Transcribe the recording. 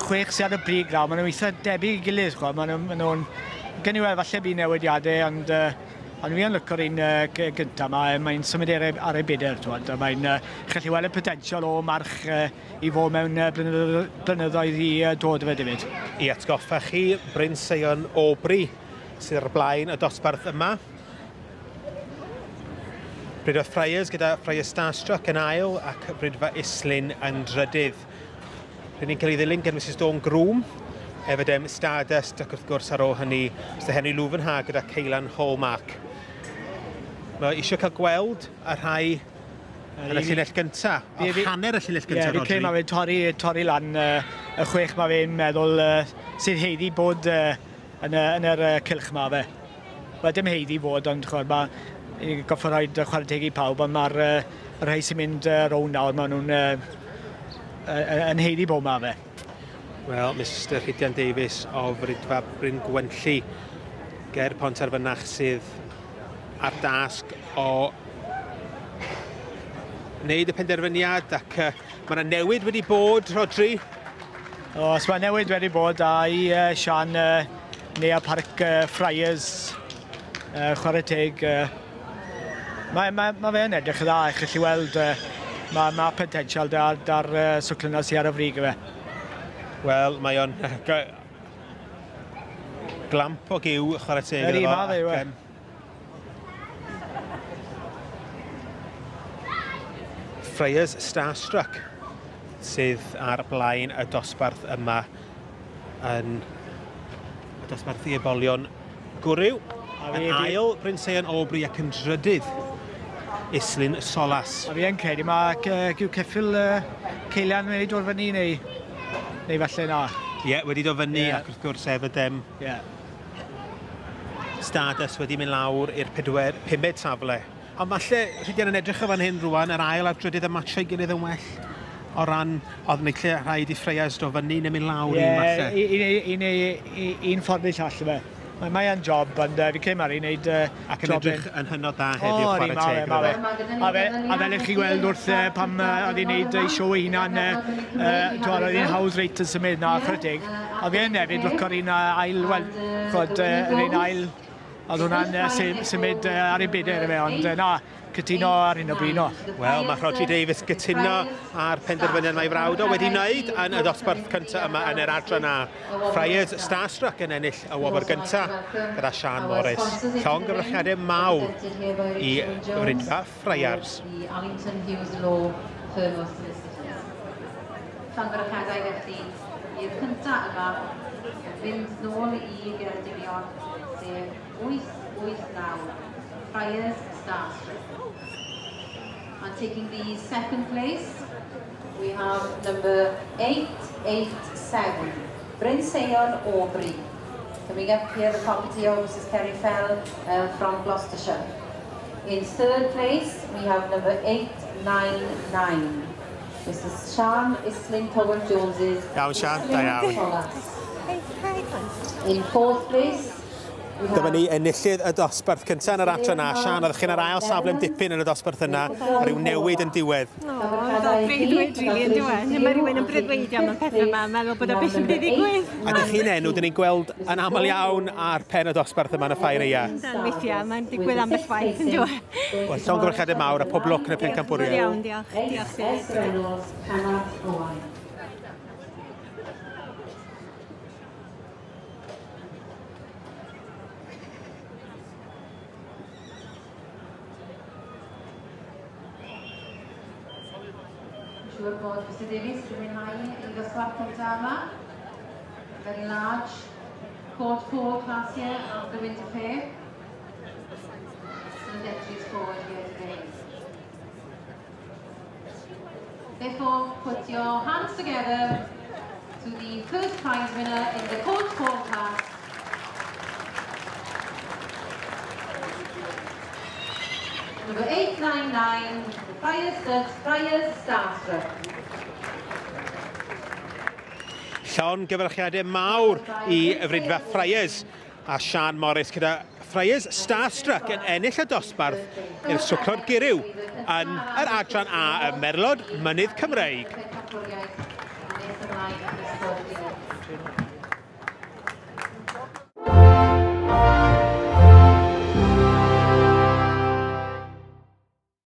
6 sydd ar y brig nawr, maen nhw'n eitha debyg i gilydd, chwa. Maen nhw'n... Gen i weld, falle bydd newidiadau, ond fi yn lyco'r un gyntaf yma, mae'n symud ar ei bedair, twod, a mae'n gallu weld y potensial o march i fod mewn blynyddoedd i dod efo hefyd. I atgoffa chi, Bryn Seion Aubrey sydd ar blaen y dosbarth yma. Bridfa Friars gyda Friars Starstruck yn ail ac Bridfa Islyn yn drydydd. Rydyn ni'n cael ei ddilyn gan Mrs Dawn Groom, Everdem Stardust ac wrth gwrs ar ôl hynny Mr Henry Lofenhag gyda Ceylan Hallmark. Mae eisiau cael gweld y rhai yn y llinell gyntaf, o hanner y llinell gyntaf, Rodri. Ie, fi'n credu mae fe'n torri lan y 6 mae fe'n meddwl sydd heiddi bod yn yr cylch ma fe. Wel, dim heiddi fod, ond chwbod, mae goffod rhoi chwarae teg i pawb, ond mae'r rhai sy'n mynd rownd nawr, maen nhw'n yn heiddi bod ma fe. Wel, Mr Rhydian Davies o Fridfa Bryn Gwenlli ger Pontarfynach sydd ar dasg o wneud y penderfyniad ac mae yna newid wedi bod, Rhodri. Os mae newid wedi bod a i Sian Nea Parc Friars chwarae teg. Mae fe'n edrych dda, eich gallu weld mae potensial da'r swclyna sydd ar y frig fe. Wel, mae o'n glamp o gyw chwarae teg. Yr un ma fe, yw e. Friars Starstruck sydd ar blaen y dosbarth yma yn y dosbarth i ebolion gwryw. Yn ail, Bryn Seion Aubrey ac yn drydydd, Islyn Solas. A fi yn credu mae gyw ceffyl Ceilian wedi dod fyny neu falle na. Ie, wedi dod fyny ac wrth gwrs Everdem Stardust wedi mynd lawr i'r pumed safle. Ond falle, Rhydian yn edrych o fan hyn rwan, yr ail a'r drydydd y matchau gilydd yn well o ran, oedd neu lle rhaid i Friars dod fyny neu mynd lawr un falle. Ie, un ffordd neu llall fe. Mae yn job, ond fi credu mae'r un wneud Ac yn edrych yn hynod dda heddiw, chwarae teg. A fel ych chi gweld wrth pam oedd hi'n wneud ei sioe hunan, oedd hi'n hawdd reit yn symud na, chwarae teg. A fi yn hefyd lwco'r un ail, wel, chwod, yr un ail, oedd hwnna'n symud ar ei bedair fe, ond na, cytuno ar hyn o bryd. Wel, mae Rhodri Davies gytuno ar penderfyniad mae frawd o wedi wneud yn y dosbarth cyntaf yma yn yr adran A. Friars Starstruck yn ennill y wobr gyntaf gyda Sian Morris. Llongyfarchiadau mawr i Fridfa Friars. Llongyfarchiadau felly i'r cyntaf yma fynd nôl i Geredigion, sef 889, Friars Starstruck. And taking the second place, we have number 887, Bryn Seion Aubrey. Coming up here, the property of Mrs Kerry Fell from Gloucestershire. In third place, we have number 899, Mrs Sian Islyn Cohen Jones's Iawn, Sian, da iawn. In fourth place, Dyma ni enillydd y dosbarth cyntaf yn yr adran A. Sian, oeddech chi'n yr ail safle am dipyn yn y dosbarth yna, a rhyw newid yn diwedd. O, breuddwyd, rili, yn diwedd. Mae rhywun yn breuddwydio am y pethau yma, meddwl bod o byth yn digwydd. A dych chi'n enw, dyn ni'n gweld yn aml iawn ar pen y dosbarth yma yn y ffair aeaf. Yndan, weithiau, mae'n digwydd ambell waith yn diwedd. Wel, llongyfarchiadau mawr a pob lwc yn y pencampwriaeth. Iawn, diolch. Diolch. Siŵr bod Mr Davies wedi mwynhau ei ddosbarth cyntaf yma. Very large court 4 class here of the Winter Fair. Excellent entries forward here today. Therefore, put your hands together to the first prize winner in the court 4 class. Number 899, the Friars Stud, Friars Starstruck. Llongyfarchiadau mawr i Fridfa Friars a Sian Morris gyda Friars Starstruck yn ennill y dosbarth i'r swclod gyryw yn yr adran A y Merlod Mynydd Cymreig. nes ymlaen yn ystod y dydd.